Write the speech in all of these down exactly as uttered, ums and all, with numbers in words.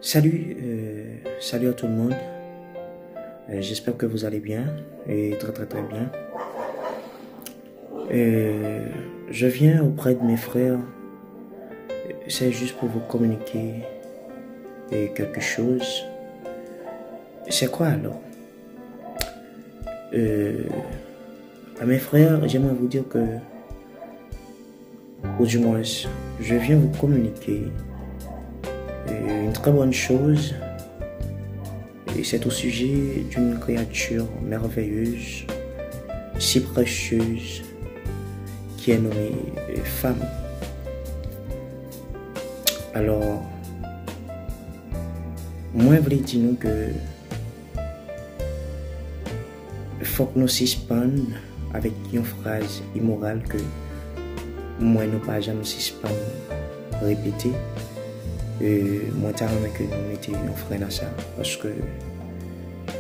Salut, euh, salut à tout le monde. Euh, j'espère que vous allez bien et très très très bien. Euh, je viens auprès de mes frères. C'est juste pour vous communiquer, euh, quelque chose. C'est quoi alors? Euh, à mes frères, j'aimerais vous dire que, ou du moins, je viens vous communiquer, euh, une très bonne chose. Et c'est au sujet d'une créature merveilleuse, si précieuse, qui est nommée, euh, femme. Alors, mwen vle di nou ke fòk nou sispann avèk yon fraz imoral ke mwen nou pa janm sispann repete. E, mwen ta renmen ke nou mete yon fren nan sa, paske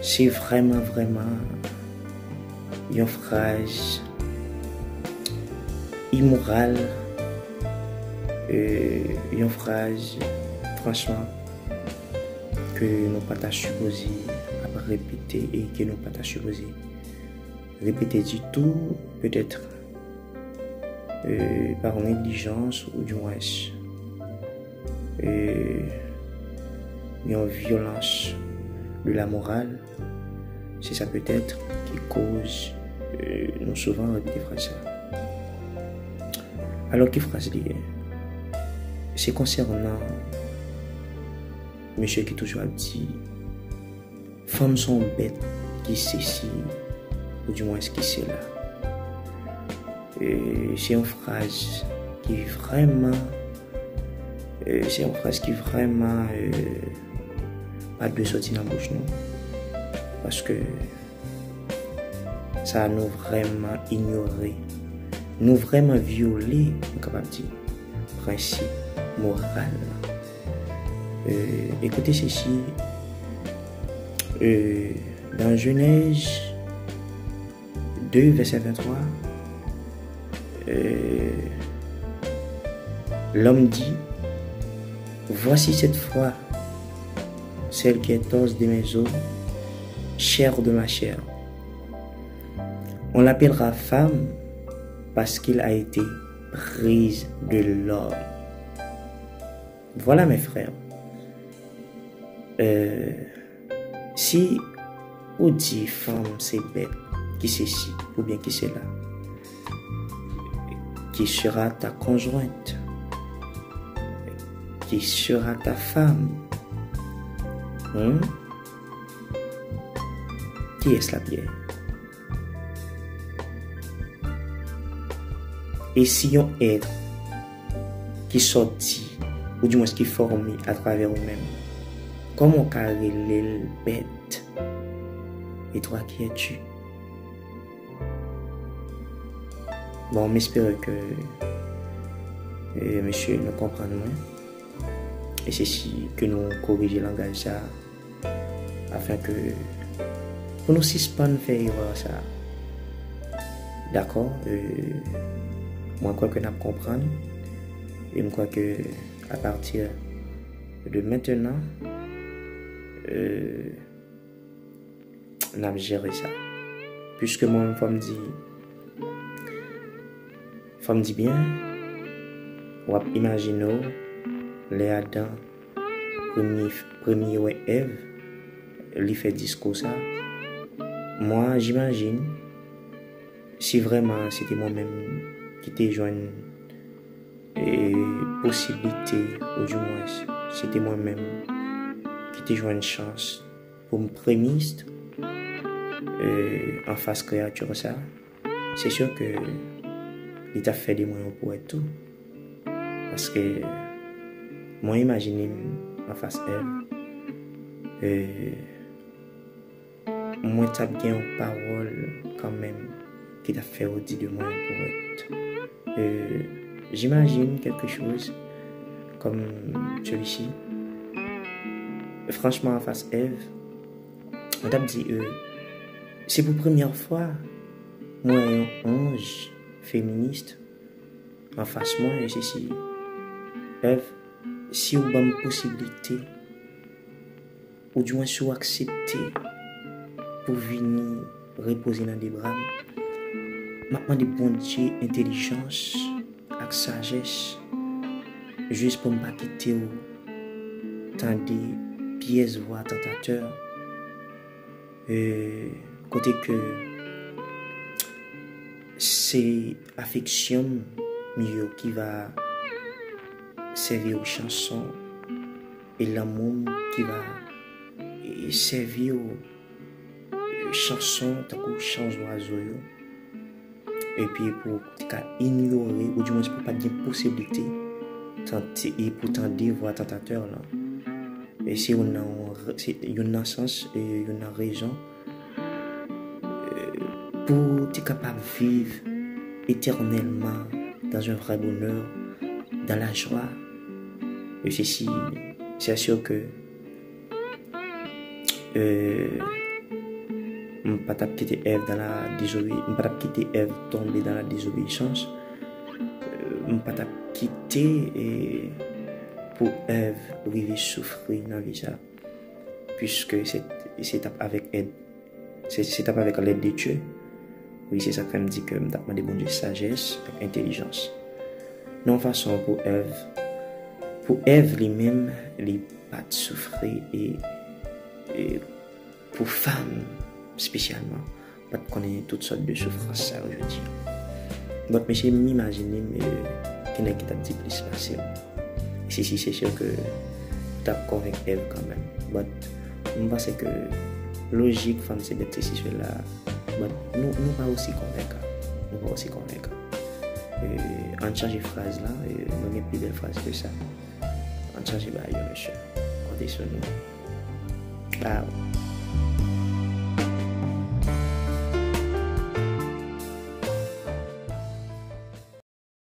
se vrèman, vrèman yon fraz imoral, e, yon fraz, franchman, ke nou pa ta sipoze ap repete e ke nou pa ta sipoze repete ditou, petèt, euh, par négligence ou du moins, euh, yon vyolans de la morale, se sa petèt ki koz, euh, nou souvan repete fraz sa. Alò ki fraz li ye? Se konsènan mesye ki toujou ap di, fanm se yon bèt ki sesi, ou du moins ki sela. E se yon fraz ki vrèman, e se yon fraz ki vrèman, e, pa dwe soti nan bouch nou. Paske sa nou vrèman inyore. Nou vrèman vyole, nou kapab di, prensip moral la. Euh, écoutez ceci. Euh, dans Genèse deux, verset vingt-trois, euh, l'homme dit, voici cette fois celle qui est os de mes os, chair de ma chair. On l'appellera femme parce qu'il a été prise de l'homme. Voilà, mes frères. Euh, si ou di fanm se bèt, ki sesi, oubyen ki sela, qui sera ta conjointe, qui sera ta femme, hmm? Kiyès l ap ye? E si yon èt ki sòti, ou du moins ki fòme atravè ou menm, kòman w ka rele l bèt? Et toi, qui es-tu? Bon, m espere ke, e, mesye nou konprann mwen. E se si ke nou korije langaj sa, afin ke pou nou sispann fè erè sa. Dakò? E, mwen kwè ke n ap konprann. E m kwè ke apati de mentenan, e, n ap jere sa. Piske mwen, fò m di, fò m di byen, w ap imajine w, lè Adan, premye, premye wè Èv, li fè diskou sa. Mwen, jimajine, si vrèman se te mwen menm ki te jwenn, e, posiblite, ou du moins, se te mwen menm ki te jwenn chans pou m premis, e, anfas kreyati sa, se si ke li t ap fè de mwen yon powèt tou. Paske mwen imajine m anfas Èv, e, mwen t ap gen yon pawòl kanmenm ki t ap fè yo di de mwen yon powèt. E, j'imagine quelque chose comme celui-ci. Franchman, anfas Èv, mwen t ap di, e, se pou premyè fwa mwen wè yon anj feminis anfas mwen, e se si, Èv, si w ban m posiblite oudimwen si w aksepte pou vini repoze nan de bra m, m ap mande Bondye entèlijans ak sajès, jis pou m pa kite w tande pyès vwa tantatè, e, kote ke se afeksyon m yo ki va sèvi w chanson, e lanmou m ki va, e, sèvi w, e, chanson tankou chan zwazo yo. Epi pou w te ka inyore, oudimwen pou w pa t gen posiblite tante, e pou tande vwa tantatè lan. E se youn nan, se youn nan sans, e youn nan rezon, e, pou w te kapab viv etènèlman dans un vrai bonheur, dans la joie. E se si, c'est sûr que euh, m pa t ap kite Èv dans la désobé-, m pa t ap kite Èv tonbe dans la désobéissance. Euh, m pa t ap kite, eh, pou Èv rive soufri nan vi sa. Puisque c'est, c'est t ap avec aide, c'est, c'est t ap avec l'aide de Dieu. Wi, se sa k fè m di ke m t ap mande Bondye sajès ak entèlijans. Nan yon fason pou Èv, pou Èv li menm, li pa t soufri e, e pou fanm espesyalman, pa t konnen tout sòt de soufrans sa yo jodi a. Donk, mesye, m imajine m, e, gen nèg ki t ap di plis pase m. E si, si, se si ke ou t ap konvenk Èv kanmenm. But, m panse ke lojik fanm se bèt se si sela. But, nou, nou pa osi konvenkan. Nou pa osi konvenkan. E, ann chanje fraz la, e, nou gen pi bèl fraz ke sa. Ann chanje bagay yo, mesye. Konte sou nou. Bye.